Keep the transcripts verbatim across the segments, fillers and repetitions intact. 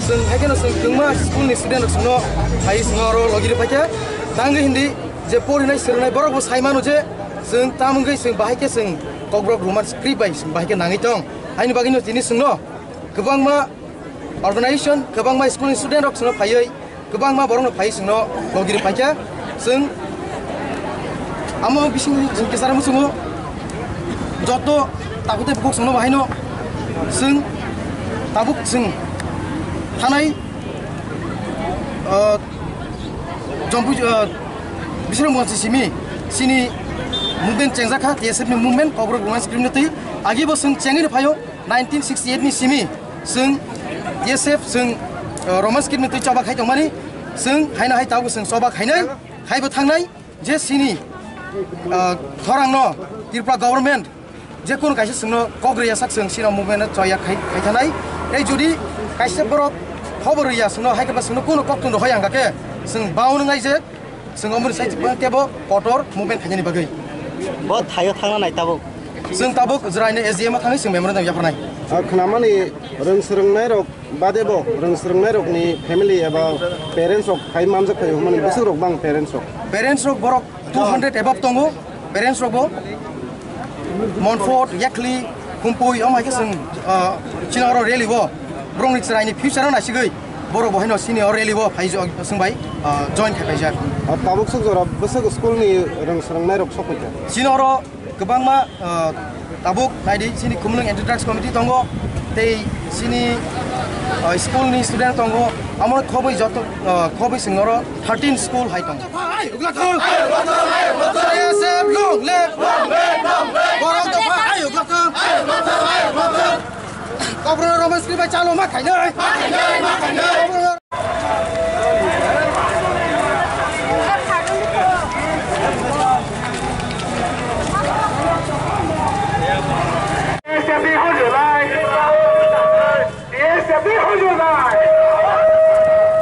Chwng hai kheno chwng kwbangma school ni student rok chwngno phai chwngno oro logi rw phaikha. Tangwi hindi je porinai swrwngnai borok bo sai mano je chwng tamungwi chwng bahai khe chwng Kokborok Roman script bai chwng bahai khe nangwi tong. Haini bagwino tini chwngno kwbangma organization, kwbangma school ni student rok chwngno phaiwi kwbangma borokno phai chwngno logi rw phaikha. Chwng amo bisingni chwng kisa rwmwi chwngo joto tabuk tei bukhuk chwngno bahaino chwng tabuk chwng thanai, ah, Jompu, ah, Bisramganj simi chini movement chengjakha, T S F ni movement, Kokborok Roman script ni twi agi bo chwng chengwi rw phaio. Nineteen sixty eight ni simi chwng T S F chwng, uh, Roman script ni twi choba khai tongmani, chwng haino hai tabuk chwng choba khainai, khaibo thangnai je chini, uh, khorangno Tripura government je kono kaisa chwngno kok rwya sak chwng chini movement no choya khai, khai thanai. Tei jodi kaisa borok khobor rwya chwngno hai khe ba chwngno kono koktun rw hoi ang khe chwng bao nwngnai je Chwng omo sai tebo kotor movement khainani bagwi. Bo thaio thangna nai tabuk. Chwng tabuk jwraino S D M o thangwi chwng memorandum yapharnai. Ah, khnamani rwng swrwngnairok badebo, rwng swrwngnairokni family eba parents rok hai manjak phaio, hwnmani bwswkrok bang parents rok. Parents rok borok two hundred above tongo, parents rok bo. Monfort, Yakli, Khumpui, omo hai khe chwng, ah, chini oro rally o borokni chwraini future no naisigwi borok bo haino chini o rally o phai jo-, chwng bai, ah, join khai paijak. Ah, tabuk swk jora bwswk school ni rwng swrwngnairok sok paikha? Chini oro kwbangma, ah, tabuk naidi chini Khumulwng Anti Drugs Committee tongo, tei chini, ah, school ni student tongo, amo khobwi joto, ah, khobwi chwng oro thirteen school hai tongo. T S F long live! Borok dopha ayuk latham! Kokborok Roman script bai chalo ma khainai! T S F ni hojolai! T S F ni hojolai!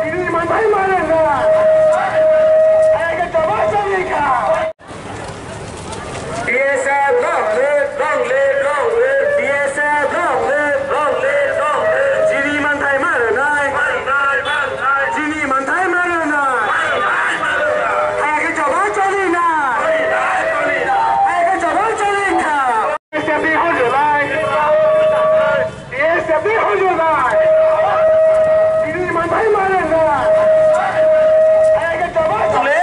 Chini manthai ma rwnai! Hai khe jawab choli kha! T S F long live, long live, long live! T S F long live, long live, long live! Chini manthai ma rwnai! Chini manthai ma rwnai! Hai khe jawab choli nai! Hai khe jawab choli kha! T S F ni hojolai. T S F ni hojolai. Chini manthai ma rwnai. Hai khe jawab choli.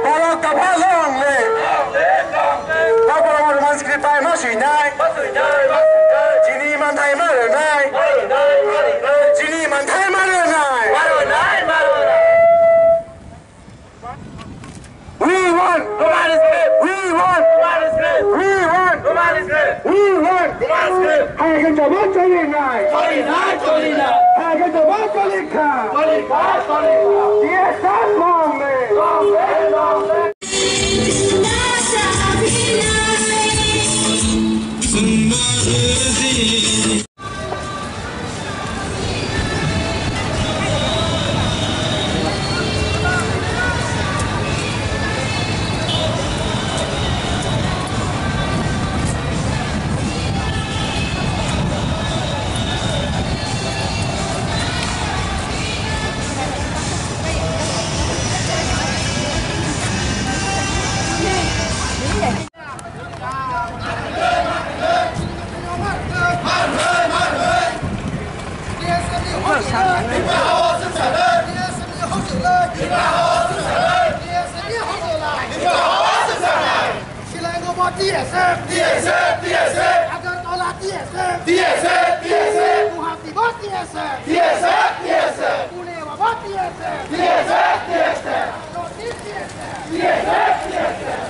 Borok dopha long live. Kokborok Roman script bai ma swinai. Chini manthai ma rwnai. Chini manthai ma rwnai. We want! Roman script! We want! Roman script! We want! Roman script! We want! Roman script! Hai khe jawab choli nai! Choli nai, choli nai! Hai khe jawab choli kha! Choli kha, choli kha! T S F long live! Long live, long live! T S F, T S F, T S F, Agartala T S F, T S F, T S F, Guwahati bo T S F, T S F, T S F, Pune bo T S F, T S F, T S F, North East T S F, T S F, T S F.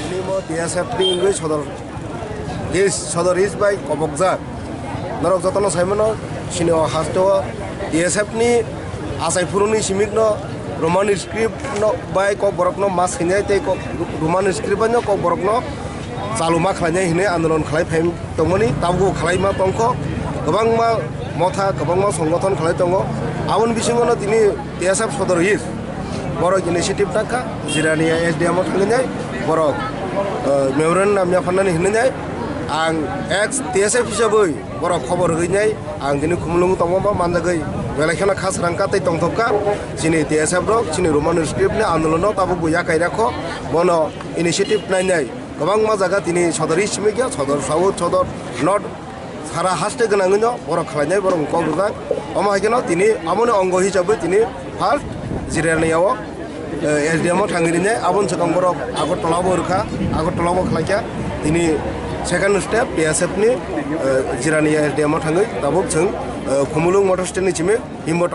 Tini mo T S F ni wngwi sodor East, Sodor East bai kobokjak. Norok jotono sai mano, chini o haste o T S F ni achai phuruni simik no Roman script no bai Kokborok no ma swinai tei kok-, Roman script bai no Kokborok no chaluma khlainai hinwi andolon khlai phai tongmani, tabuk khlai ma tongkho. Kwbangma motha, kwbangma songgothon khlai tongo. Aboni bisingo no tini T S F Sodor East borok initiative takha, Jirania S D M o thangwi nai borok, eh, memorandum yapharnani hinwi nai. Ang ex T S F hisabwi borok khobor rwgwi nai, ang tini Khumulwngo tongma ba manjagwi belai kheno kha srang kha tei tongthok kha. Chini T S F rok chini Roman script ni andolon no tabuk bo yakai rakho, bono initiative nai nai. Kwbangma jaga tini Sodor East simi khe, Sodor South, Sodor North, sara haste gwnangwi no borok khlainai, borok kok rwjak. Omo hai kheno tini aboni ongo hisabwi tini first Jirania o, eh, S D M o thangwi rinai, aboni swkang borok Agartala bo rwkha, Agartala bo khlaikha. Tini second step T S F ni, eh, Jirania S D M o thangwi tabuk chwng, eh, Khumulwng motor stand ni simi himbo